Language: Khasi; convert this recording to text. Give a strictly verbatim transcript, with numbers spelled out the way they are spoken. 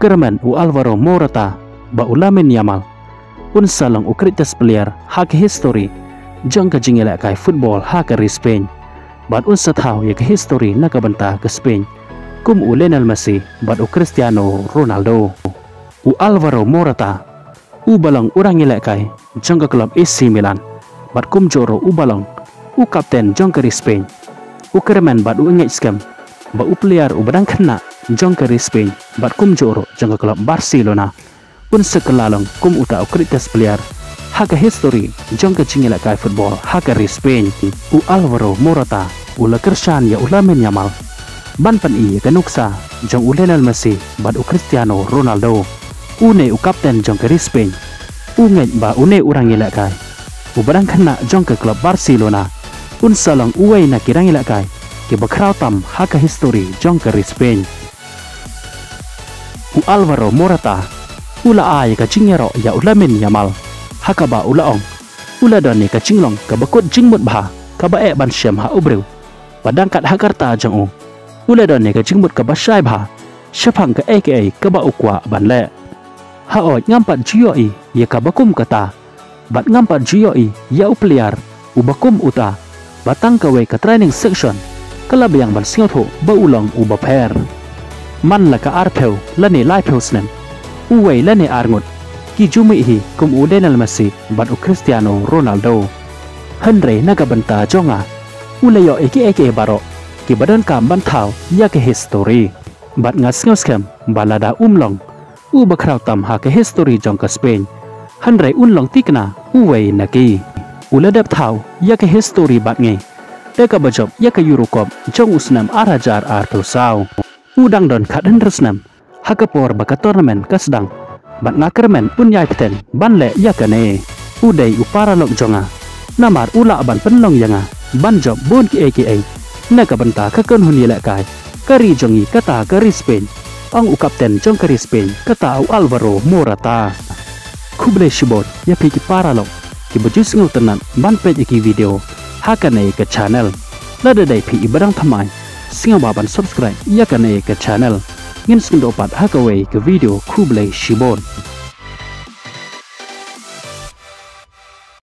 kyrmen u Alvaro Morata bad u Lamine Yamal, un sa long u greatest player ha ka history jong ka jingïalehkai football ha ka ri Spain. Bad un sa thaw ïa ka history na ka bynta ka Spain kum u Lionel Messi bad u Cristiano Ronaldo. U Alvaro Morata, u ba long u rangïalehkai jong ka club A C Milan, bad kumjuh ruh u ba long u kapten jong ka ri Spain, u kyrmen bad u ngeit skhem ba u player u ba dang khynnah jong ka ri Spain bad kumjuh ruh jong ka club Barcelona, un sa kylla long kum uta u greatest player ha ka history jong ka jingïalehkai football ha ka ri Spain. U Alvaro Morata u la kyrshan ïa u Lamine Yamal ban pyni ïa ka nuksa jong u Lionel Messi bad u Cristiano Ronaldo. Une u kapten jong ka ri Spain u ngeit ba une u rangïalehkai u ba dang khynnah jong ka club Barcelona un sa long uwei na ki rangïalehkai ki ba khraw tam ha ka history jong ka ri Spain. U Alvaro Morata u la ai ka jingïaroh ïa u Lamine Yamal, ha kaba u la ong, u la don ïa ka jinglong ka ba kut jingmut bha, ka ba eh ban shem ha u briew ba dang kat ha ka rta jong u. U la don ïa ka jingmut ka ba shai bha shaphang kaei kaei ka ba u kwah ban leh. Hooid, ngam pat ju ïohi ïa ka ba kum kata, bad ngam pat ju ïohi ïa u player u ba kum uta, ba tang kawei ka training section ka la biang ban sngewthuh ba u long u ba pher. Man la ka arphew lane laiphew snem, uwei lane ar ngut ki ju mih hi kum u Lionel Messi bad u Cristiano Ronaldo. Hynrei na ka bynta jong nga, u la ïoh ïa kiei kiei baroh ki ba donkam ban thaw ïa ka history. Bad nga sngewskhem ba lada um long u ba khraw tam ha ka history jong ka Spain, hynrei un long thikna uwei na ki. U la dep thaw ïa ka history bad ngi da ka ba jop ïa ka Euro Cup jong u snem ar hajar arphew saw. U dang don khathynriew snem ha ka por ba ka tournament ka sdang, bad nga kyrmen un ïai bteng ban leh ïa kane. U dei u paralok jong nga, namar u lah ban pynlong ïa nga ban jop bun kiei kiei na ka bynta ka kynhun ïalehkai ka ri jong ngi, kata ka ri Spain, ong u kapten jong ka ri Spain, kata u Alvaro Morata. Khublei shibun ïa phi ki paralok ki ba ju sngewtynnat ban peit ïa ki video ha kane ka channel. Lada dei phi i ba dang thymmai, sngewbha ban subscribe ïa kane ka channel. Ngin sngewthuh pat ha kawei ka video. Khublei shibun.